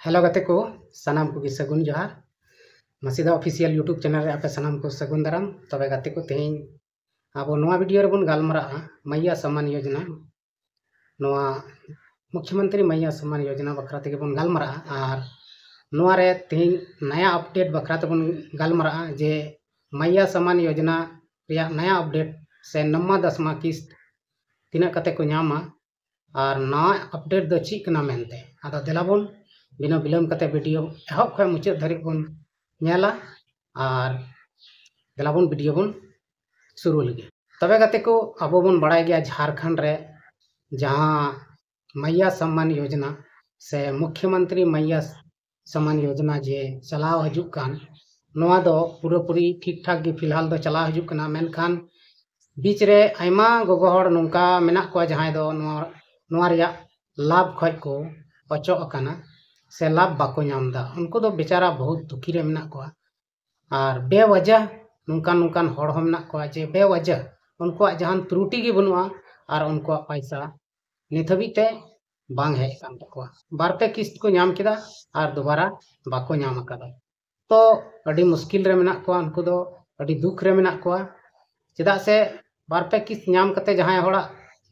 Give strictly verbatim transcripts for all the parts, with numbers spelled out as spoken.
Hello ᱜᱟᱛᱮ ᱠᱚ, ᱥᱟᱱᱟᱢ ᱠᱚᱜᱮ ᱥᱟᱹᱜᱩᱱ ᱡᱚᱦᱟᱨ᱾ ᱢᱟᱥᱤᱫᱟ ᱚᱯᱷᱤᱥᱤᱭᱟᱞ YouTube ᱪᱮᱱᱮᱞ ᱨᱮ ᱟᱯᱮ ᱥᱟᱱᱟᱢ ᱠᱚ ᱥᱟᱹᱜᱩᱱ ᱫᱟᱨᱟᱢ᱾ ᱛᱚᱵᱮ ᱜᱟᱛᱮ ᱠᱚ, ᱛᱮᱦᱮᱧ ᱟᱵᱚ ᱱᱚᱣᱟ ᱵᱷᱤᱰᱤᱭᱳ ᱨᱮᱵᱚᱱ ᱜᱟᱞᱢᱟᱨᱟᱜᱼᱟ ᱢᱟᱭᱭᱟ ᱥᱟᱢᱢᱟᱱ ᱭᱳᱡᱽᱱᱟ, ᱱᱚᱣᱟ ᱢᱩᱠᱷᱭᱚᱢᱚᱱᱛᱨᱤ ᱢᱟᱭᱭᱟ ᱥᱟᱢᱢᱟᱱ ᱭᱳᱡᱽᱱᱟ ᱵᱟᱠᱷᱨᱟ ᱛᱮᱜᱮ ᱵᱚᱱ ᱜᱟᱞᱢᱟᱨᱟᱜᱼᱟ᱾ ᱟᱨ ᱱᱚᱣᱟ ᱨᱮ ᱛᱮᱦᱮᱧ ᱱᱟᱭᱟ ᱟᱯᱰᱮᱴ ᱵᱟᱠᱷᱨᱟ ᱛᱮᱵᱚᱱ ᱜᱟᱞᱢᱟᱨᱟᱜᱼᱟ ᱡᱮ ᱢᱟᱭᱭᱟ ᱥᱟᱢᱢᱟᱱ ᱭᱳᱡᱽᱱᱟ ᱨᱮᱭᱟᱜ ᱱᱟᱭᱟ ᱟᱯᱰᱮᱴ ᱥᱮ ᱱᱟᱢᱢᱟ ᱫᱟᱥᱢᱟ ᱠᱤᱥᱛ ᱛᱤᱱᱟᱹᱜ ᱠᱟᱛᱮ ᱠᱚ ᱧᱟᱢᱟ ᱟᱨ ᱱᱟᱣᱟ ᱟᱯᱰᱮᱴ ᱫᱚ ᱪᱮᱫ ᱠᱟᱱᱟ ᱢᱮᱱᱛᱮ᱾ ᱟᱫᱚ ᱫᱮᱞᱟ ᱵᱚᱱ ᱵᱤᱱᱟᱹ ᱵᱤᱞᱚᱢ ᱠᱟᱛᱮ ᱵᱷᱤᱰᱤᱭᱳ ᱮᱦᱚᱵ ᱠᱷᱚᱱ ᱢᱩᱪᱟᱹᱫ ᱫᱷᱟᱹᱨᱤᱡ ᱵᱚᱱ ᱧᱮᱞᱟ᱾ ᱟᱨ ᱫᱮᱞᱟ ᱵᱚᱱ ᱵᱷᱤᱰᱤᱭᱳ ᱵᱚᱱ ᱥᱩᱨᱩ ᱞᱮᱜᱮ᱾ ᱛᱚᱵᱮ ᱜᱟᱛᱮ ᱠᱚ, ᱟᱵᱚ ᱵᱚᱱ ᱵᱟᱲᱟᱭ ᱜᱮᱭᱟ ᱡᱷᱟᱲᱠᱷᱚᱸᱰ ᱨᱮ ᱡᱟᱦᱟᱸ ᱢᱟᱭᱭᱟ ᱥᱟᱢᱢᱟᱱ ᱭᱳᱡᱽᱱᱟ ᱥᱮ ᱢᱩᱠᱷᱭᱚᱢᱚᱱᱛᱨᱤ ᱢᱟᱭᱭᱟ ᱥᱟᱢᱢᱟᱱ ᱭᱳᱡᱽᱱᱟ ᱡᱮ ᱪᱟᱞᱟᱣ ᱦᱤᱡᱩᱜ ᱠᱟᱱ, ᱱᱚᱣᱟ ᱫᱚ ᱯᱩᱨᱟᱹᱯᱩᱨᱤ ᱴᱷᱤᱠ ᱴᱷᱟᱠ ᱜᱮ ᱯᱷᱤᱞᱦᱟᱞ ᱫᱚ ᱪᱟᱞᱟᱣ ᱦᱤᱡᱩᱜ ᱠᱟᱱᱟ᱾ ᱢᱮᱱᱠᱷᱟᱱ ᱵᱤᱪ ᱨᱮ ᱟᱭᱢᱟ ᱜᱚᱜᱚ ᱦᱚᱲ ᱱᱚᱝᱠᱟ ᱢᱮᱱᱟᱜ ᱠᱚᱣᱟ ᱡᱟᱦᱟᱸᱭ ᱫᱚ ᱱᱚᱣᱟ, ᱱᱚᱣᱟ ᱨᱮᱭᱟᱜ ᱞᱟᱵᱷ ᱠᱷᱚᱡ ᱠᱚ ᱚᱪᱚᱜ ᱟᱠᱟᱱᱟ ᱥᱮ ᱞᱟᱵᱷ ᱵᱟᱠᱚ ᱧᱟᱢ ᱮᱫᱟ᱾ ᱩᱱᱠᱩ ᱫᱚ ᱵᱮᱪᱟᱨᱟ ᱵᱚᱦᱩᱛ ᱫᱩᱠᱷᱤ ᱨᱮ ᱢᱮᱱᱟᱜ ᱠᱚᱣᱟ᱾ ᱟᱨ ᱵᱮᱣᱟᱡᱟ ᱱᱚᱝᱠᱟᱱ ᱱᱚᱝᱠᱟᱱ ᱦᱚᱲ ᱦᱚᱸ ᱢᱮᱱᱟᱜ ᱠᱚᱣᱟ ᱡᱮ ᱵᱮᱣᱟᱡᱟ ᱩᱱᱠᱩᱣᱟᱜ ᱡᱟᱦᱟᱱ ᱛᱨᱩᱴᱤ ᱜᱮ ᱵᱟᱹᱱᱩᱜᱼᱟ ᱟᱨ ᱩᱱᱠᱩᱣᱟᱜ ᱯᱟᱭᱥᱟ ᱱᱤᱛ ᱦᱟᱹᱵᱤᱡ ᱛᱮ ᱵᱟᱝ ᱦᱮᱡ ᱟᱠᱟᱱ ᱛᱟᱠᱚᱣᱟ᱾ ᱵᱟᱨ ᱯᱮ ᱠᱤᱥᱛ ᱠᱚ ᱧᱟᱢ ᱠᱮᱫᱟ ᱟᱨ ᱫᱩᱵᱟᱨᱟ ᱵᱟᱠᱚ ᱧᱟᱢ ᱟᱠᱟᱫᱟ᱾ ᱛᱚ ᱟᱹᱰᱤ ᱢᱩᱥᱠᱤᱞ ᱨᱮ ᱢᱮᱱᱟᱜ ᱠᱚᱣᱟ ᱩᱱᱠᱩ ᱫᱚ, ᱟᱹᱰᱤ ᱫᱩᱠ ᱨᱮ ᱢᱮᱱᱟᱜ ᱠᱚᱣᱟ᱾ ᱪᱮᱫᱟᱜ ᱥᱮ ᱵᱟᱨ ᱯᱮ ᱠᱤᱥᱛ ᱧᱟᱢ ᱠᱟᱛᱮ ᱡᱟᱦᱟᱸᱭ ᱦᱚᱲᱟᱜ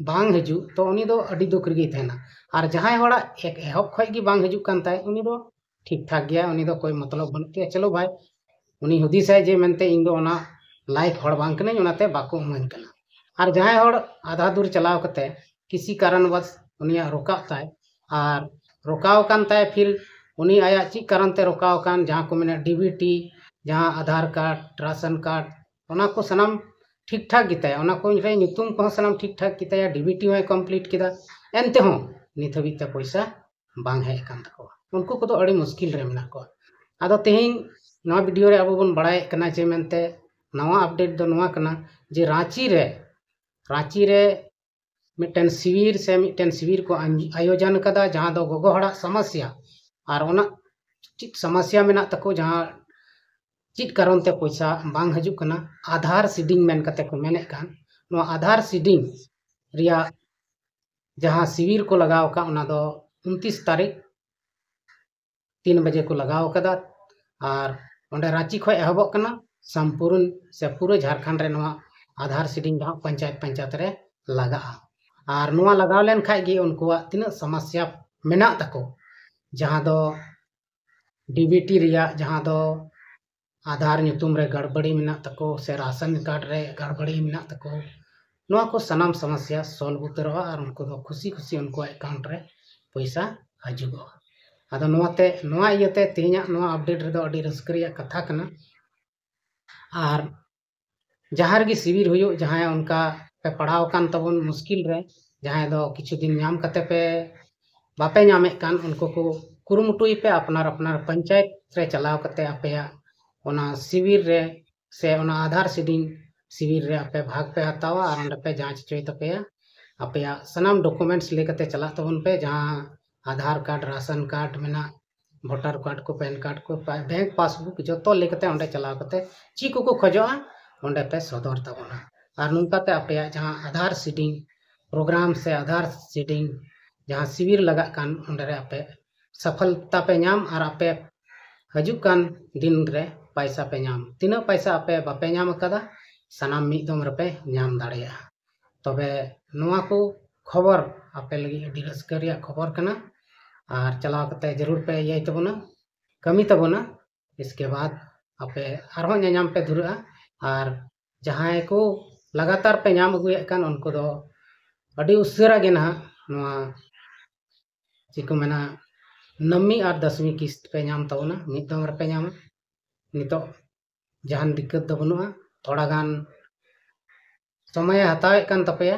ᱵᱟᱝ ᱦᱤᱡᱩᱜ, ᱛᱚ ᱩᱱᱤ ᱫᱚ ᱟᱹᱰᱤ ᱫᱩᱠ ᱨᱮᱜᱮᱭ ᱛᱟᱦᱮᱱᱟ᱾ ᱟᱨ ᱡᱟᱦᱟᱸᱭ ᱦᱚᱲᱟᱜ ᱮᱠ-, ᱮᱦᱚᱵ ᱠᱷᱚᱡ ᱜᱮ ᱵᱟᱝ ᱦᱤᱡᱩᱜ ᱠᱟᱱ ᱛᱟᱭ, ᱩᱱᱤ ᱫᱚ ᱴᱷᱤᱠ ᱴᱷᱟᱠ ᱜᱮᱭᱟ, ᱩᱱᱤ ᱫᱚ ᱠᱳᱭ ᱢᱚᱛᱞᱚᱵ ᱵᱟᱹᱱᱩᱜ ᱛᱟᱭᱟ᱾ ᱪᱚᱞᱚ ᱵᱷᱟᱭ, ᱩᱱᱤ ᱦᱩᱫᱤᱥᱟᱭ ᱡᱮ ᱢᱮᱱᱛᱮ ᱤᱧ ᱫᱚ ᱚᱱᱟ ᱞᱟᱭᱤᱠ ᱦᱚᱲ ᱵᱟᱝ ᱠᱟᱹᱱᱟᱹᱧ, ᱚᱱᱟᱛᱮ ᱵᱟᱠᱚ ᱤᱢᱟᱹᱧ ᱠᱟᱱᱟ᱾ ᱟᱨ ᱡᱟᱦᱟᱸᱭ ᱦᱚᱲ ᱟᱫᱷᱟ ᱫᱩᱨ ᱪᱟᱞᱟᱣ ᱠᱟᱛᱮ ᱠᱤᱥᱤ ᱠᱟᱨᱚᱱ ᱵᱟᱥ ᱩᱱᱤᱭᱟᱜ ᱨᱚᱠᱟᱣ ᱛᱟᱭ, ᱟᱨ ᱨᱚᱠᱟᱣ ᱠᱟᱱ ᱛᱟᱭ, ᱯᱷᱤᱨ ᱩᱱᱤ ᱟᱭᱟᱜ ᱪᱮᱫ ᱠᱟᱨᱚᱱ ᱛᱮ ᱨᱚᱠᱟᱣ ᱠᱟᱱ, ᱡᱟᱦᱟᱸ ᱠᱚ ᱢᱮᱱᱟ ᱰᱤᱵᱤᱴᱤ, ᱡᱟᱦᱟᱸ ᱟᱫᱷᱟᱨ ᱠᱟᱨᱰ, ᱨᱟᱥᱚᱱ ᱠᱟᱨᱰ, ᱚᱱᱟ ᱠᱚ ᱥᱟᱱᱟᱢ ᱴᱷᱤᱠ ᱴᱷᱟᱠ ᱜᱮᱛᱟᱭᱟ, ᱚᱱᱟ ᱠᱚ ᱨᱮ ᱧᱩᱛᱩᱢ ᱠᱚᱦᱚᱸ ᱥᱟᱱᱟᱢ ᱴᱷᱤᱠ ᱴᱷᱟᱠ ᱜᱮᱛᱟᱭᱟ, ᱰᱤᱵᱤᱴᱤ ᱦᱚᱸᱭ ᱠᱚᱢᱯᱞᱤᱴ ᱠᱮᱫᱟ, ᱮᱱᱛᱮ ᱦᱚᱸ ᱱᱤᱛ ᱦᱟᱹᱵᱤᱡ ᱛᱮ ᱯᱚᱭᱥᱟ ᱵᱟᱝ ᱦᱮᱡ ᱟᱠᱟᱱ ᱛᱟᱠᱚᱣᱟ᱾ ᱩᱱᱠᱩ ᱠᱚᱫᱚ ᱟᱹᱰᱤ ᱢᱩᱥᱠᱤᱞ ᱨᱮ ᱢᱮᱱᱟᱜ ᱠᱚᱣᱟ᱾ ᱟᱫᱚ ᱛᱮᱦᱮᱧ ᱱᱚᱣᱟ ᱵᱷᱤᱰᱤᱭᱳ ᱨᱮ ᱟᱵᱚ ᱵᱚᱱ ᱵᱟᱲᱟᱭᱮᱫ ᱠᱟᱱᱟ ᱡᱮ ᱢᱮᱱᱛᱮ ᱱᱟᱣᱟ ᱟᱯᱰᱮᱴ ᱫᱚ ᱱᱚᱣᱟ ᱠᱟᱱᱟ ᱡᱮ ᱨᱟᱸᱪᱤ ᱨᱮ, ᱨᱟᱸᱪᱤ ᱨᱮ ᱢᱤᱫᱴᱮᱱ ᱥᱤᱵᱤᱨ ᱥᱮ ᱢᱤᱫᱴᱮᱱ ᱥᱤᱵᱤᱨ ᱠᱚ ᱟᱧ-, ᱟᱭᱳᱡᱚᱱ ᱟᱠᱟᱫᱟ, ᱡᱟᱦᱟᱸ ᱫᱚ ᱜᱚᱜᱚ ᱦᱚᱲᱟᱜ ᱥᱚᱢᱚᱥᱭᱟ ᱟᱨ ᱚᱱᱟ ᱪᱮᱫ ᱥᱚᱢᱚᱥᱭᱟ ᱢᱮᱱᱟᱜ ᱛᱟᱠᱚ, ᱡᱟᱦᱟᱸ ᱪᱮᱫ ᱠᱟᱨᱚᱱ ᱛᱮ ᱯᱚᱭᱥᱟ ᱵᱟᱝ ᱦᱤᱡᱩᱜ ᱠᱟᱱᱟ, ᱟᱫᱷᱟᱨ ᱥᱤᱰᱤᱝ ᱢᱮᱱ ᱠᱟᱛᱮ ᱠᱚ ᱢᱮᱱᱮᱫ ᱠᱟᱱ, ᱱᱚᱣᱟ ᱟᱫᱷᱟᱨ ᱥᱤᱰᱤᱝ ᱨᱮᱭᱟᱜ ᱡᱟᱦᱟᱸ ᱥᱤᱵᱤᱨ ᱠᱚ ᱞᱟᱜᱟᱣ ᱟᱠᱟᱫ, ᱚᱱᱟ ᱫᱚ ᱩᱱᱛᱤᱥ ᱛᱟᱹᱨᱤᱠᱷ ᱛᱤᱱ ᱵᱟᱡᱮ ᱠᱚ ᱞᱟᱜᱟᱣ ᱟᱠᱟᱫᱟ᱾ ᱟᱨ ᱚᱸᱰᱮ ᱨᱟᱸᱪᱤ ᱠᱷᱚᱱ ᱮᱦᱚᱵᱚᱜ ᱠᱟᱱᱟ, ᱥᱚᱢᱯᱩᱨᱱ ᱥᱮ ᱯᱩᱨᱟᱹ ᱡᱷᱟᱲᱠᱷᱚᱸᱰ ᱨᱮ ᱱᱚᱣᱟ ᱟᱫᱷᱟᱨ ᱥᱤᱰᱤᱝ ᱫᱚ ᱦᱟᱸᱜ ᱯᱚᱧᱪᱟᱭᱮᱛ ᱯᱚᱧᱪᱟᱭᱮᱛ ᱨᱮ ᱞᱟᱜᱟᱜᱼᱟ᱾ ᱟᱨ ᱱᱚᱣᱟ ᱞᱟᱜᱟᱣ ᱞᱮᱱ ᱠᱷᱟᱡ ᱜᱮ ᱩᱱᱠᱩᱣᱟᱜ ᱛᱤᱱᱟᱹᱜ ᱥᱚᱢᱚᱥᱥᱟ ᱢᱮᱱᱟᱜ ᱛᱟᱠᱚ, ᱡᱟᱦᱟᱸ ᱫᱚ ᱰᱤᱵᱤᱴᱤ ᱨᱮᱭᱟᱜ, ᱡᱟᱦᱟᱸ ᱫᱚ ᱟᱫᱷᱟᱨ ᱧᱩᱛᱩᱢ ᱨᱮ ᱜᱟᱲᱵᱟᱲᱤ ᱢᱮᱱᱟᱜ ᱛᱟᱠᱚ ᱥᱮ ᱨᱟᱥᱚᱱ ᱠᱟᱨᱰ ᱨᱮ ᱜᱟᱲᱵᱟᱲᱤ ᱢᱮᱱᱟᱜ ᱛᱟᱠᱚ, ᱱᱚᱣᱟ ᱠᱚ ᱥᱟᱱᱟᱢ ᱥᱚᱢᱚᱥᱥᱟ ᱥᱚᱞᱵᱷ ᱩᱛᱟᱹᱨᱚᱜᱼᱟ ᱟᱨ ᱩᱱᱠᱩ ᱫᱚ ᱠᱷᱩᱥᱤ ᱠᱷᱩᱥᱤ ᱩᱱᱠᱩᱣᱟᱜ ᱮᱠᱟᱣᱩᱱᱴ ᱨᱮ ᱯᱚᱭᱥᱟ ᱦᱤᱡᱩᱜᱚᱜᱼᱟ᱾ ᱟᱫᱚ ᱱᱚᱣᱟᱛᱮ, ᱱᱚᱣᱟ ᱤᱭᱟᱹᱛᱮ ᱛᱮᱦᱮᱧᱟᱜ ᱱᱚᱣᱟ ᱟᱯᱰᱮᱴ ᱨᱮᱫᱚ ᱟᱹᱰᱤ ᱨᱟᱹᱥᱠᱟᱹ ᱨᱮᱭᱟᱜ ᱠᱟᱛᱷᱟ ᱠᱟᱱᱟ᱾ ᱟᱨ ᱡᱟᱦᱟᱸ ᱨᱮᱜᱮ ᱥᱤᱵᱤᱨ ᱦᱩᱭᱩᱜ, ᱡᱟᱦᱟᱸᱭ ᱚᱱᱠᱟ ᱯᱮ ᱯᱟᱲᱟᱣ ᱟᱠᱟᱱ ᱛᱟᱵᱚᱱ ᱢᱩᱥᱠᱤᱞ ᱨᱮ, ᱡᱟᱦᱟᱸᱭ ᱫᱚ ᱠᱤᱪᱷᱩ ᱫᱤᱱ ᱧᱟᱢ ᱠᱟᱛᱮ ᱯᱮ ᱵᱟᱯᱮ ᱧᱟᱢᱮᱫ ᱠᱟᱱ, ᱩᱱᱠᱩ ᱠᱚ ᱠᱩᱨᱩᱢᱩᱴᱩᱭ ᱯᱮ ᱟᱯᱱᱟᱨ ᱟᱯᱱᱟᱨ ᱯᱚᱧᱪᱟᱭᱮᱛ ᱨᱮ ᱪᱟᱞᱟᱣ ᱠᱟᱛᱮ ᱟᱯᱮᱭᱟᱜ ᱚᱱᱟ ᱥᱤᱵᱤᱨ ᱨᱮ ᱥᱮ ᱚᱱᱟ ᱟᱫᱷᱟᱨ ᱥᱤᱰᱤᱝ ᱥᱤᱵᱤᱨ ᱨᱮ ᱟᱯᱮ ᱵᱷᱟᱜᱽ ᱯᱮ ᱦᱟᱛᱟᱣᱟ ᱟᱨ ᱚᱸᱰᱮ ᱯᱮ ᱡᱟᱸᱪ ᱦᱚᱪᱚᱭ ᱛᱟᱯᱮᱭᱟ᱾ ᱟᱯᱮᱭᱟᱜ ᱥᱟᱱᱟᱢ ᱰᱚᱠᱩᱢᱮᱱᱴᱥ ᱞᱟᱹᱭ ᱠᱟᱛᱮ ᱪᱟᱞᱟᱜ ᱛᱟᱵᱚᱱ ᱯᱮ, ᱡᱟᱦᱟᱸ ᱟᱫᱷᱟᱨ ᱠᱟᱨᱰ, ᱨᱟᱥᱚᱱ ᱠᱟᱨᱰ ᱢᱮᱱᱟᱜ, ᱵᱷᱳᱴᱟᱨ ᱠᱟᱨᱰ ᱠᱚ, ᱯᱮᱱ ᱠᱟᱨᱰ ᱠᱚ, ᱯᱟ-, ᱵᱮᱝᱠ ᱯᱟᱥᱵᱩᱠ, ᱡᱚᱛᱚ ᱞᱟᱹᱭ ᱠᱟᱛᱮ ᱚᱸᱰᱮ ᱪᱟᱞᱟᱣ ᱠᱟᱛᱮ ᱪᱮᱫ ᱠᱚᱠᱚ ᱠᱷᱚᱡᱚᱜᱼᱟ ᱚᱸᱰᱮ ᱯᱮ ᱥᱚᱫᱚᱨ ᱛᱟᱵᱚᱱᱟ᱾ ᱟᱨ ᱱᱚᱝᱠᱟᱛᱮ ᱟᱯᱮᱭᱟᱜ ᱡᱟᱦᱟᱸ ᱟᱫᱷᱟᱨ ᱥᱤᱰᱤᱝ ᱯᱨᱳᱜᱨᱟᱢ ᱥᱮ ᱟᱫᱷᱟᱨ ᱥᱤᱰᱤᱝ ᱡᱟᱦᱟᱸ ᱥᱤᱵᱤᱨ ᱞᱟᱜᱟᱜ ᱠᱟᱱ, ᱚᱸᱰᱮ ᱨᱮ ᱟᱯᱮ ᱥᱟᱯᱷᱚᱞᱛᱟ ᱯᱮ ᱧᱟᱢ ᱟᱨ ᱟᱯᱮ ᱦᱤᱡᱩᱜ ᱠᱟᱱ ᱫᱤᱱ ᱨᱮ ᱯᱟᱭᱥᱟ ᱯᱮ ᱧᱟᱢ᱾ ᱛᱤᱱᱟᱹᱜ ᱯᱟᱭᱥᱟ ᱟᱯᱮ ᱵᱟᱯᱮ ᱧᱟᱢ ᱟᱠᱟᱫᱟ, ᱥᱟᱱᱟᱢ ᱢᱤᱫ ᱫᱚᱢ ᱨᱮᱯᱮ ᱧᱟᱢ ᱫᱟᱲᱮᱭᱟᱜᱼᱟ᱾ ᱛᱚᱵᱮ ᱱᱚᱣᱟ ᱠᱚ ᱠᱷᱚᱵᱚᱨ ᱟᱯᱮ ᱞᱟᱹᱜᱤᱫ ᱟᱹᱰᱤ ᱨᱟᱹᱥᱠᱟᱹ ᱨᱮᱭᱟᱜ ᱠᱷᱚᱵᱚᱨ ᱠᱟᱱᱟ᱾ ᱟᱨ ᱪᱟᱞᱟᱣ ᱠᱟᱛᱮ ᱡᱟᱹᱨᱩᱲ ᱯᱮ ᱤᱭᱟᱹᱭ ᱛᱟᱵᱚᱱᱟ, ᱠᱟᱹᱢᱤ ᱛᱟᱵᱚᱱᱟ᱾ ᱤᱥᱠᱮ ᱵᱟᱫ ᱟᱯᱮ ᱟᱨᱦᱚᱸ ᱧᱟᱧᱟᱢ ᱯᱮ ᱫᱷᱩᱨᱟᱹᱜᱼᱟ᱾ ᱟᱨ ᱡᱟᱦᱟᱸᱭ ᱠᱚ ᱞᱟᱜᱟᱛᱟᱨ ᱯᱮ ᱧᱟᱢ ᱟᱹᱜᱩᱭᱮᱫ ᱠᱟᱱ, ᱩᱱᱠᱩ ᱫᱚ ᱟᱹᱰᱤ ᱩᱥᱟᱹᱨᱟ ᱜᱮ ᱱᱟᱦᱟᱜ ᱱᱚᱣᱟ ᱪᱮᱫ ᱠᱚ ᱢᱮᱱᱟ, ᱱᱟᱢᱤ ᱟᱨ ᱫᱟᱥᱢᱤ ᱠᱤᱥᱛ ᱯᱮ ᱧᱟᱢ ᱛᱟᱵᱚᱱᱟ, ᱢᱤᱫ ᱫᱚᱢ ᱨᱮᱯᱮ ᱧᱟᱢᱟ᱾ ᱱᱤᱛᱚᱜ ᱡᱟᱦᱟᱱ ᱫᱤᱠᱠᱟᱹᱛ ᱫᱚ ᱵᱟᱹᱱᱩᱜᱼᱟ᱾ ᱛᱷᱚᱲᱟ ᱜᱟᱱ ᱥᱚᱢᱚᱭᱮ ᱦᱟᱛᱟᱣᱮᱫ ᱠᱟᱱ ᱛᱟᱯᱮᱭᱟ,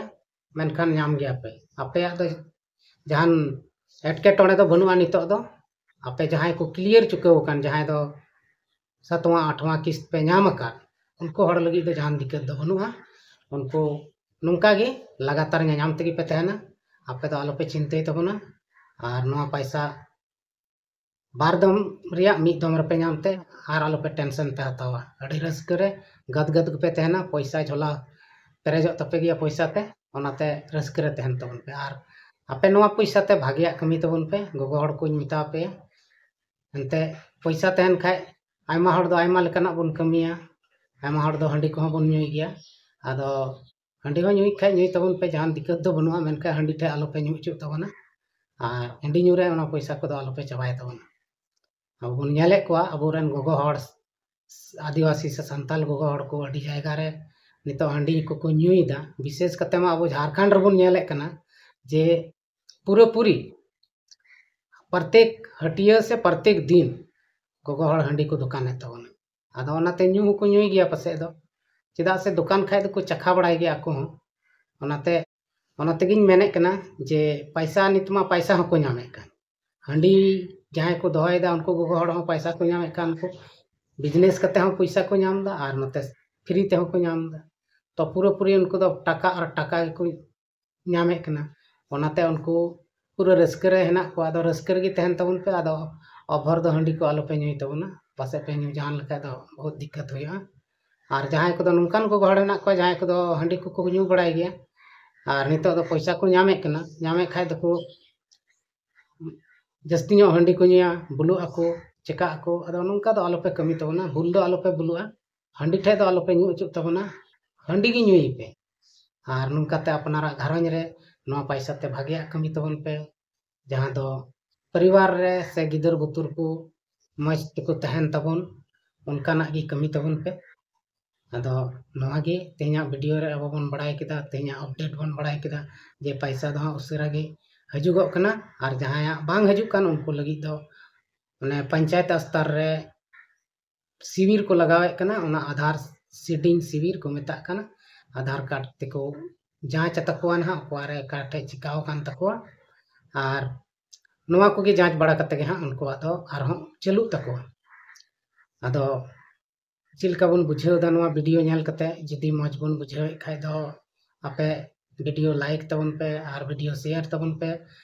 ᱢᱮᱱᱠᱷᱟᱱ ᱧᱟᱢ ᱜᱮᱭᱟ ᱯᱮ᱾ ᱟᱯᱮᱭᱟᱜ ᱫᱚ ᱡᱟᱦᱟᱱ ᱮᱴᱠᱮᱴᱚᱬᱮ ᱫᱚ ᱵᱟᱹᱱᱩᱜᱼᱟ ᱱᱤᱛᱚᱜ ᱫᱚ᱾ ᱟᱯᱮ ᱡᱟᱦᱟᱸᱭ ᱠᱚ ᱠᱞᱤᱭᱟᱨ ᱪᱩᱠᱟᱹᱣ ᱟᱠᱟᱱ, ᱡᱟᱦᱟᱸᱭ ᱫᱚ ᱥᱟᱛᱣᱟᱸ, ᱟᱴᱷᱣᱟᱸ ᱠᱤᱥᱛ ᱯᱮ ᱧᱟᱢ ᱟᱠᱟᱫ, ᱩᱱᱠᱩ ᱦᱚᱲ ᱞᱟᱹᱜᱤᱫ ᱫᱚ ᱡᱟᱦᱟᱱ ᱫᱤᱠᱠᱟᱹᱛ ᱫᱚ ᱵᱟᱹᱱᱩᱜᱼᱟ᱾ ᱩᱱᱠᱩ ᱱᱚᱝᱠᱟ ᱜᱮ ᱞᱟᱜᱟᱛᱟᱨ ᱧᱟᱧᱟᱢ ᱛᱮᱜᱮ ᱯᱮ ᱛᱟᱦᱮᱱᱟ᱾ ᱟᱯᱮ ᱫᱚ ᱟᱞᱚᱯᱮ ᱪᱤᱱᱛᱟᱹᱭ ᱛᱟᱵᱚᱱᱟ᱾ ᱟᱨ ᱱᱚᱣᱟ ᱯᱟᱭᱥᱟ ᱵᱟᱨ ᱫᱚᱢ ᱨᱮᱭᱟᱜ ᱢᱤᱫ ᱫᱚᱢ ᱨᱮᱯᱮ ᱧᱟᱢ ᱛᱮ ᱟᱨ ᱟᱞᱚᱯᱮ ᱴᱮᱱᱥᱚᱱ ᱯᱮ ᱦᱟᱛᱟᱣᱟ᱾ ᱟᱹᱰᱤ ᱨᱟᱹᱥᱠᱟᱹ ᱨᱮ ᱜᱟᱫ ᱜᱟᱫ ᱜᱮᱯᱮ ᱛᱟᱦᱮᱱᱟ᱾ ᱯᱚᱭᱥᱟ ᱡᱷᱚᱞᱟ ᱯᱮᱨᱮᱡᱚᱜ ᱛᱟᱯᱮ ᱜᱮᱭᱟ ᱯᱚᱭᱥᱟ ᱛᱮ, ᱚᱱᱟᱛᱮ ᱨᱟᱹᱥᱠᱟᱹ ᱨᱮ ᱛᱟᱦᱮᱱ ᱛᱟᱵᱚᱱ ᱯᱮ᱾ ᱟᱨ ᱟᱯᱮ ᱱᱚᱣᱟ ᱯᱚᱭᱥᱟ ᱛᱮ ᱵᱷᱟᱜᱮᱭᱟᱜ ᱠᱟᱹᱢᱤ ᱛᱟᱵᱚᱱ ᱯᱮ᱾ ᱜᱚᱜᱚ ᱦᱚᱲ ᱠᱚᱧ ᱢᱮᱛᱟ ᱯᱮᱭᱟ, ᱮᱱᱛᱮ ᱯᱚᱭᱥᱟ ᱛᱟᱦᱮᱱ ᱠᱷᱟᱡ ᱟᱭᱢᱟ ᱦᱚᱲ ᱫᱚ ᱟᱭᱢᱟ ᱞᱮᱠᱟᱱᱟᱜ ᱵᱚᱱ ᱠᱟᱹᱢᱤᱭᱟ, ᱟᱭᱢᱟ ᱦᱚᱲ ᱫᱚ ᱦᱟᱺᱰᱤ ᱠᱚᱦᱚᱸ ᱵᱚᱱ ᱧᱩᱭ ᱜᱮᱭᱟ᱾ ᱟᱫᱚ ᱦᱟᱺᱰᱤ ᱦᱚᱸ ᱧᱩᱭ ᱠᱷᱟᱡ ᱧᱩᱭ ᱛᱟᱵᱚᱱ ᱯᱮ, ᱡᱟᱦᱟᱱ ᱫᱤᱠᱠᱟᱹᱛ ᱫᱚ ᱵᱟᱹᱱᱩᱜᱼᱟ, ᱢᱮᱱᱠᱷᱟᱱ ᱦᱟᱺᱰᱤ ᱴᱷᱮᱡ ᱟᱞᱚᱯᱮ ᱧᱩ ᱦᱚᱪᱚᱜ ᱛᱟᱵᱚᱱᱟ᱾ ᱟᱨ ᱦᱟᱺᱰᱤ ᱧᱩ ᱨᱮ ᱚᱱᱟ ᱯᱚᱭᱥᱟ ᱠᱚᱫᱚ ᱟᱞᱚᱯᱮ ᱪᱟᱵᱟᱭ ᱛᱟᱵᱚᱱᱟ᱾ ᱟᱵᱚ ᱵᱚᱱ ᱧᱮᱞᱮᱫ ᱠᱚᱣᱟ, ᱟᱵᱚᱨᱮᱱ ᱜᱚᱜᱚ ᱦᱚᱲ, ᱟᱹᱫᱤᱵᱟᱹᱥᱤ ᱥᱮ ᱥᱟᱱᱛᱟᱞ ᱜᱚᱜᱚ ᱦᱚᱲ ᱠᱚ ᱟᱹᱰᱤ ᱡᱟᱭᱜᱟ ᱨᱮ ᱱᱤᱛᱚᱜ ᱦᱟᱺᱰᱤ ᱠᱚᱠᱚ ᱧᱩᱭᱮᱫᱟ᱾ ᱵᱤᱥᱮᱥ ᱠᱟᱛᱮ ᱢᱟ ᱟᱵᱚ ᱡᱷᱟᱲᱠᱷᱚᱸᱰ ᱨᱮᱵᱚᱱ ᱧᱮᱞᱮᱫ ᱠᱟᱱᱟ ᱡᱮ ᱯᱩᱨᱟᱹᱯᱩᱨᱤ ᱯᱨᱚᱛᱮᱠ ᱦᱟᱹᱴᱤᱭᱟᱹ ᱥᱮ ᱯᱨᱚᱛᱮᱠ ᱫᱤᱱ ᱜᱚᱜᱚ ᱦᱚᱲ ᱦᱟᱺᱰᱤ ᱠᱚ ᱫᱚᱠᱟᱱᱮᱫ ᱛᱟᱵᱚᱱᱟ᱾ ᱟᱫᱚ ᱚᱱᱟᱛᱮ ᱧᱩ ᱦᱚᱸᱠᱚ ᱧᱩᱭ ᱜᱮᱭᱟ ᱯᱟᱥᱮᱡ ᱫᱚ, ᱪᱮᱫᱟᱜ ᱥᱮ ᱫᱚᱠᱟᱱ ᱠᱷᱟᱡ ᱫᱚᱠᱚ ᱪᱟᱠᱷᱟ ᱵᱟᱲᱟᱭ ᱜᱮᱭᱟ ᱟᱠᱚ ᱦᱚᱸ᱾ ᱚᱱᱟᱛᱮ, ᱚᱱᱟ ᱛᱮᱜᱤᱧ ᱢᱮᱱᱮᱫ ᱠᱟᱱᱟ ᱡᱮ ᱯᱟᱭᱥᱟ, ᱱᱤᱛ ᱢᱟ ᱯᱟᱭᱥᱟ ᱦᱚᱸᱠᱚ ᱧᱟᱢᱮᱫ ᱠᱟᱱ, ᱦᱟᱺᱰᱤ ᱡᱟᱦᱟᱸᱭ ᱠᱚ ᱫᱚᱦᱚᱭᱮᱫᱟ ᱩᱱᱠᱩ ᱜᱚᱜᱚ ᱦᱚᱲ ᱦᱚᱸ ᱯᱟᱭᱥᱟ ᱠᱚ ᱧᱟᱢᱮᱫ ᱠᱟᱱ, ᱩᱱᱠᱩ ᱵᱤᱡᱽᱱᱮᱥ ᱠᱟᱛᱮ ᱦᱚᱸ ᱯᱚᱭᱥᱟ ᱠᱚ ᱧᱟᱢ ᱮᱫᱟ ᱟᱨ ᱱᱚᱛᱮ ᱯᱷᱨᱤ ᱛᱮᱦᱚᱸ ᱠᱚ ᱧᱟᱢ ᱮᱫᱟ᱾ ᱛᱚ ᱯᱩᱨᱟᱹᱯᱩᱨᱤ ᱩᱱᱠᱩ ᱫᱚ ᱴᱟᱠᱟ ᱟᱨ ᱴᱟᱠᱟ ᱜᱮᱠᱚ ᱧᱟᱢᱮᱫ ᱠᱟᱱᱟ᱾ ᱚᱱᱟᱛᱮ ᱩᱱᱠᱩ ᱯᱩᱨᱟᱹ ᱨᱟᱹᱥᱠᱟᱹ ᱨᱮ ᱦᱮᱱᱟᱜ ᱠᱚᱣᱟ᱾ ᱟᱫᱚ ᱨᱟᱹᱥᱠᱟᱹ ᱨᱮᱜᱮ ᱛᱟᱦᱮᱱ ᱛᱟᱵᱚᱱ ᱯᱮ, ᱟᱫᱚ ᱚᱵᱷᱚᱨ ᱫᱚ ᱦᱟᱺᱰᱤ ᱠᱚ ᱟᱞᱚᱯᱮ ᱧᱩᱭ ᱛᱟᱵᱚᱱᱟ, ᱯᱟᱥᱮᱡ ᱯᱮ ᱧᱩ ᱡᱟᱦᱟᱸ ᱞᱮᱠᱷᱟᱡ ᱫᱚ ᱵᱚᱦᱩᱛ ᱫᱤᱠᱠᱟᱛ ᱦᱩᱭᱩᱜᱼᱟ᱾ ᱟᱨ ᱡᱟᱦᱟᱸᱭ ᱠᱚᱫᱚ ᱱᱚᱝᱠᱟᱱ ᱜᱚᱜᱚ ᱦᱚᱲ ᱦᱮᱱᱟᱜ ᱠᱚᱣᱟ ᱡᱟᱦᱟᱸᱭ ᱠᱚᱫᱚ ᱦᱟᱺᱰᱤ ᱠᱚᱠᱚ ᱧᱩ ᱵᱟᱲᱟᱭ ᱜᱮᱭᱟ ᱟᱨ ᱱᱤᱛᱚᱜ ᱫᱚ ᱯᱚᱭᱥᱟ ᱠᱚ ᱧᱟᱢᱮᱫ ᱠᱟᱱᱟ, ᱧᱟᱢᱮᱫ ᱠᱷᱟᱡ ᱫᱚᱠᱚ ᱡᱟᱹᱥᱛᱤ ᱧᱚᱜ ᱦᱟᱺᱰᱤ ᱠᱚ ᱧᱩᱭᱟ, ᱵᱩᱞᱩᱜ ᱟᱠᱚ, ᱪᱮᱠᱟᱜ ᱟᱠᱚ᱾ ᱟᱫᱚ ᱱᱚᱝᱠᱟ ᱫᱚ ᱟᱞᱚᱯᱮ ᱠᱟᱹᱢᱤ ᱛᱟᱵᱚᱱᱟ, ᱵᱩᱞ ᱫᱚ ᱟᱞᱚᱯᱮ ᱵᱩᱞᱩᱜᱼᱟ, ᱦᱟᱺᱰᱤ ᱴᱷᱮᱡ ᱫᱚ ᱟᱞᱚᱯᱮ ᱧᱩ ᱦᱚᱪᱚᱜ ᱛᱟᱵᱚᱱᱟ, ᱦᱟᱺᱰᱤ ᱜᱮ ᱧᱩᱭ ᱯᱮ᱾ ᱟᱨ ᱱᱚᱝᱠᱟᱛᱮ ᱟᱯᱱᱟᱨᱟᱜ ᱜᱷᱟᱨᱚᱸᱡᱽ ᱨᱮ ᱱᱚᱣᱟ ᱯᱟᱭᱥᱟ ᱛᱮ ᱵᱷᱟᱜᱮᱭᱟᱜ ᱠᱟᱹᱢᱤ ᱛᱟᱵᱚᱱ ᱯᱮ, ᱡᱟᱦᱟᱸ ᱫᱚ ᱯᱚᱨᱤᱵᱟᱨ ᱨᱮ ᱥᱮ ᱜᱤᱫᱟᱹᱨ ᱵᱩᱛᱩᱨ ᱠᱚ ᱢᱚᱡᱽ ᱛᱮᱠᱚ ᱛᱟᱦᱮᱱ ᱛᱟᱵᱚᱱ, ᱚᱱᱠᱟᱱᱟᱜ ᱜᱮ ᱠᱟᱹᱢᱤ ᱛᱟᱵᱚᱱ ᱯᱮ᱾ ᱟᱫᱚ ᱱᱚᱣᱟ ᱜᱮ ᱛᱮᱦᱮᱧᱟᱜ ᱵᱷᱤᱰᱤᱭᱳ ᱨᱮ ᱟᱵᱚ ᱵᱚᱱ ᱵᱟᱲᱟᱭ ᱠᱮᱫᱟ, ᱛᱮᱦᱮᱧᱟᱜ ᱟᱯᱰᱮᱴ ᱵᱚᱱ ᱵᱟᱲᱟᱭ ᱠᱮᱫᱟ ᱡᱮ ᱯᱟᱭᱥᱟ ᱫᱚ ᱦᱟᱸᱜ ᱩᱥᱟᱹᱨᱟ ᱜᱮ ᱦᱤᱡᱩᱜᱚᱜ ᱠᱟᱱᱟ, ᱟᱨ ᱡᱟᱦᱟᱸᱭᱟᱜ ᱵᱟᱝ ᱦᱤᱡᱩᱜ ᱠᱟᱱ ᱩᱱᱠᱩ ᱞᱟᱹᱜᱤᱫ ᱫᱚ ᱢᱟᱱᱮ ᱯᱚᱧᱪᱟᱭᱮᱛ ᱥᱛᱚᱨ ᱨᱮ ᱥᱤᱵᱤᱨ ᱠᱚ ᱞᱟᱜᱟᱣᱮᱫ ᱠᱟᱱᱟ, ᱚᱱᱟ ᱟᱫᱷᱟᱨ ᱥᱤᱰᱤᱝ ᱥᱤᱵᱤᱨ ᱠᱚ ᱢᱮᱛᱟᱜ ᱠᱟᱱᱟ᱾ ᱟᱫᱷᱟᱨ ᱠᱟᱨᱰ ᱛᱮᱠᱚ ᱡᱟᱸᱪ ᱛᱟᱠᱚᱣᱟ ᱱᱟᱦᱟᱜ, ᱚᱠᱟᱨᱮ ᱚᱠᱟ ᱴᱷᱮᱡ ᱪᱤᱠᱟᱣ ᱟᱠᱟᱱ ᱛᱟᱠᱚᱣᱟ, ᱟᱨ ᱱᱚᱣᱟ ᱠᱚᱜᱮ ᱡᱟᱸᱪ ᱵᱟᱲᱟ ᱠᱟᱛᱮ ᱜᱮ ᱦᱟᱸᱜ ᱩᱱᱠᱩᱣᱟᱜ ᱫᱚ ᱟᱨᱦᱚᱸ ᱪᱟᱹᱞᱩᱜ ᱛᱟᱠᱚᱣᱟ᱾ ᱟᱫᱚ ᱪᱮᱫ ᱞᱮᱠᱟ ᱵᱚᱱ ᱵᱩᱡᱷᱟᱹᱣ ᱮᱫᱟ ᱱᱚᱣᱟ ᱵᱷᱤᱰᱤᱭᱳ ᱧᱮᱞ ᱠᱟᱛᱮ? ᱡᱩᱫᱤ ᱢᱚᱡᱽ ᱵᱚᱱ ᱵᱩᱡᱷᱟᱹᱣᱮᱫ ᱠᱷᱟᱡ ᱫᱚ ᱟᱯᱮ ᱵᱷᱤᱰᱤᱭᱳ ᱞᱟᱭᱤᱠ ᱛᱟᱵᱚᱱ ᱯᱮ ᱟᱨ ᱵᱷᱤᱰᱤᱭᱳ ᱥᱮᱭᱟᱨ ᱛᱟᱵᱚᱱ ᱯᱮ,